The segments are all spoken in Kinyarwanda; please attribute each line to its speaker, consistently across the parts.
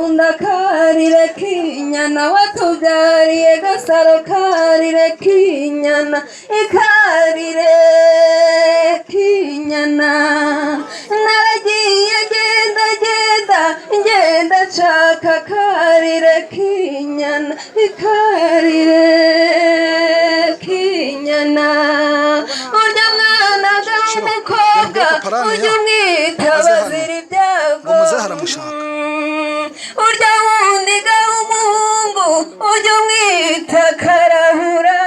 Speaker 1: Nkunda karire k'inyana watubyariye gasaro, karire k'inyana, ikarire k'inyana. Naragiye ngenda ngenda ngenda nshaka karire k'inyana, ikarire k'inyana. Urya mwana w'umukobwa ujya umwita bazira ibyago.
Speaker 2: Ngo muzehe aramushaka.
Speaker 1: Urya wundi ga w'umuhungu ujya umwita karahura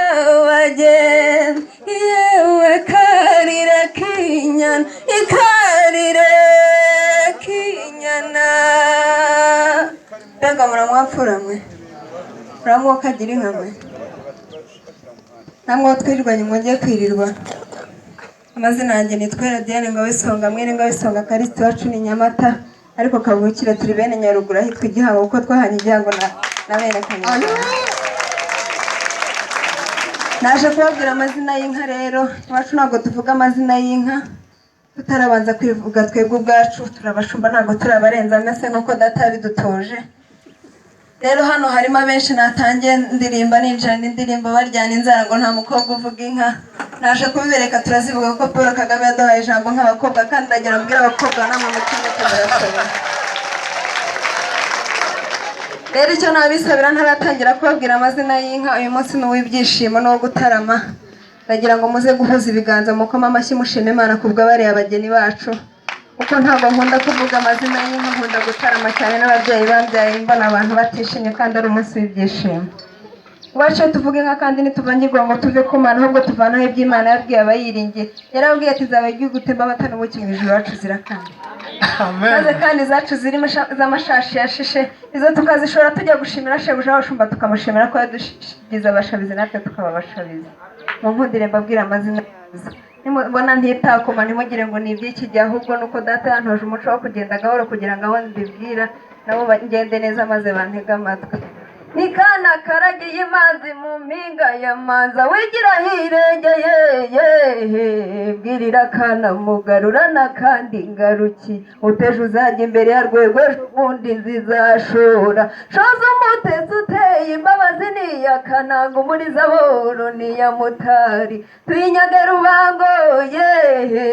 Speaker 1: bagenda. Yewe karire k'inyana, ikarire k'inyana. Mbega muramwapfura mwe, muramwokagira inka mwe, namwe twirirwanye mwongeye kwirirwa. Amazina yanjye ni Twera Diane Ngabisonga, mwene Ngabisonga Karisiti. Wacu ni Nyamata, ariko kavukire turi bene Nyaruguru ahitwa Igihango, kuko twahanye igihango na bene Kanyarwanda. Naje kubabwira amazina y'inka. Rero iwacu ntabwo tuvuga amazina y'inka tutarabanza kwivuga. Twebwe ubwacu turabashumba, ntabwo turabarenza mbese nk'uko data yabidutoje. Rero hano harimo abenshi natangiye ndirimba ninjira n'indirimbo baryana inzara ngo nta mukobwa uvuga inka. Naje kubibereka, turazivuga kuko Paul Kagame yaduhaye ijambo nk'abakobwa, kandi ndagira mbwira abakobwa namwe mutimwe turayashoboye. Rero icyo nabisabira ntaratangira kubabwira amazina y'inka, uyu munsi ni uw'ibyishimo n'uwo gutarama. Ndagira ngo muze guhuza ibiganza, mukome amashyi, mushima Imana kubw'abariya bageni bacu, kuko ntabwo nkunda kuvuga amazina y'inka, nkunda gutarama cyane n'ababyeyi bambyaye mbona abantu batishimye kandi ari umunsi w'ibyishimo. Iwacu iyo tuvuga inka kandi ntituvangirwa ngo tuve ku Mana, ahubwo tuvanaho iby'Imana yabwiye abayiringiye. Yarababwiye ati: "Zaba igihugu utemba amata n'ubuki mu ijuru." Iwacu zirakama maze kandi izacu zirimo z'amashashi yashishe, izo tukazishora tujya gushimira shebuja w'abashumba, tukamushimira ko yadugize abashabizi, natwe tukaba abashabizi. Mu nkundire mbabwire amazina yazo. Nimubona ntitakuma, ntimugire ngo ni iby'iki gihe, ahubwo nuko data yantoje umuco wo kugenda gahoro kugira ngo abo mbibwira nabo bagende neza maze bantege amatwi. Ni kana karagiye imanzi mu mpinga ya Manza, wigira hirengeye yehe, bwirira kana mugarurana kandi ngaruki uteje uzajya imbere ya rwego, ejo bundi nzizashora shoza umutesi uteye imbabazi niyakananga umuriza boro niya mutari. Tuyinyage Rubango yehe,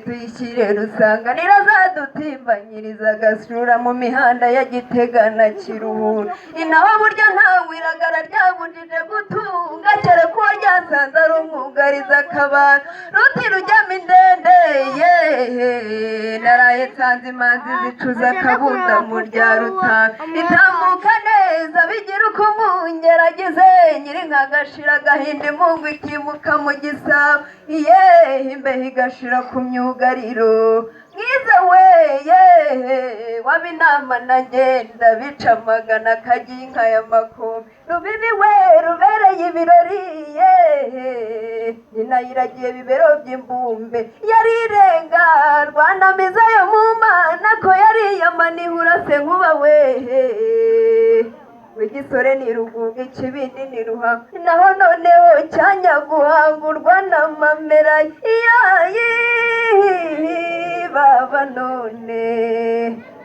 Speaker 1: tuyishyire Rusanganira, zadutimbanyiriza agasura mu mihanda ya Gitega na Kiruhura. Inaho burya ntawe iragara ryabujije gutunga, kereka uwo ryasanze ari umwugariza akabana ruti rujyamo indende yehe. Naraye nsanze imanzi zicuza akabunda mu rya Rutanga, itambuka neza bigira uko umwungeragize nyirinka agashira agahinda, imungu ikimuka mu gisabo yehe, imbeho igashira ku myugariro. Mwiza we yehe, waba inama na ngenda bica amagana akajya inka ya makombe. Rubibi we rubereye ibirori yehe, nyina yiragiye bibero by'imbumbe yarirenga rwanamiza yo mu mana ko yariyamanihura se nkuba wehe. Igisore ni Rugunga, ikibindi ni Ruhango, naho noneho cyanyaguhangurwa n'amamera yayi baba. None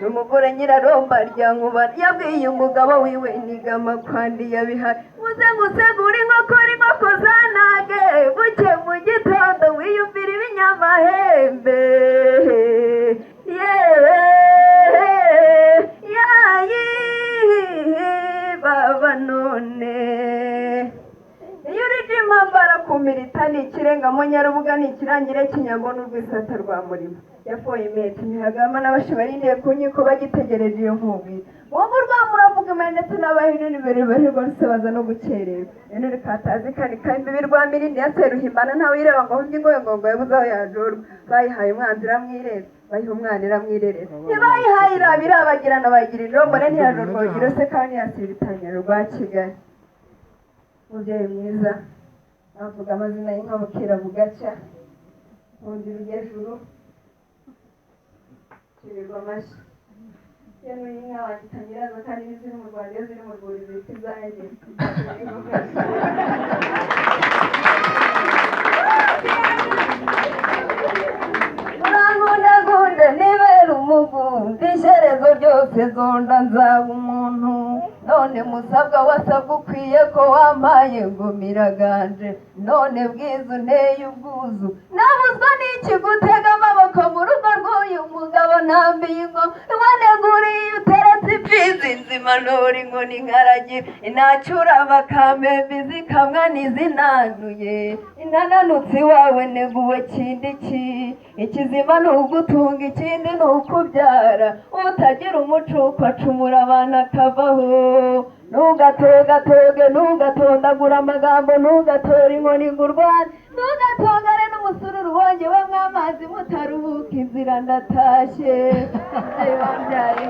Speaker 1: n'umugore nyiraromba rya Nkuba yabwiye umugabo wiwe nigama kwandi yabihaye: "Muze musegure inkoko, inkoko zanage buke mu gitondo wiyumvira ibinyamahembe." Yewe yayi baba, none iyo urije impambara kumirita ni ikirenga mu Nyarubuga, ni ikirangire kinyambo n'urwisata rwa Murima. Yafoye impetso imihagama n'abashi barindiye ku nkiko bagitegereje iyo nkubiri. Wumva urwamuravuga imari ndetse n'abahino n'imbere barirwa rusabaza no gukererwa. Rero rikatazi kandi imbibi rwa Mirindi ya Seruhimbana, ntawe uyireba ngo ahubye ingohe ngo yabuze aho yajorwa. Bayihaye umwanzi iramwireza, bayiha umwana iramwirereza, ntibayihaye iraba irabagirana, bayigira injombore ntiyajorwa urugero se kandi ntiyasiba itangiro rwa Kigali. Mubyeyi mwiza, bavuga amazina y'inka bukira bugacya, ubundi rujya-juru kirirwa amashyi. Iyo n'uyu inka wanjye itanyirazo kandi n'iziri mu Rwanda, iyo ziri mu rwuri zita izanjye. Urankundakunde nibera umugundi ishereza. Iherezo ryose nzonda nzaba umuntu. None musabwa wasabwa ukwiye ko wampaye ngo miraganje, none bwiza unteye ubwuzu. Nabuzwa n'iki gutega amaboko mu rugo rw'uyu mugabo? Ntambiye ingoma iwaneguriye, uteretse imfizi nzima, ntora inkoni nkaragira, inacyura bakampemba izikamwa n'izinanuye, inananutse iwawe neguwe kindi ki? Ikizima ni ugutunga, ikindi ni ukubyara. Utagira umucuko acumura abantu akavaho. Ntugatogatoge, ntugatondagura amagambo, ntugatore inkoni ngo urwane, ntugatongane n'umusururu wongewemo amazi mutaruhuka inzira. Ndatashye, ababyeyi bambyaye.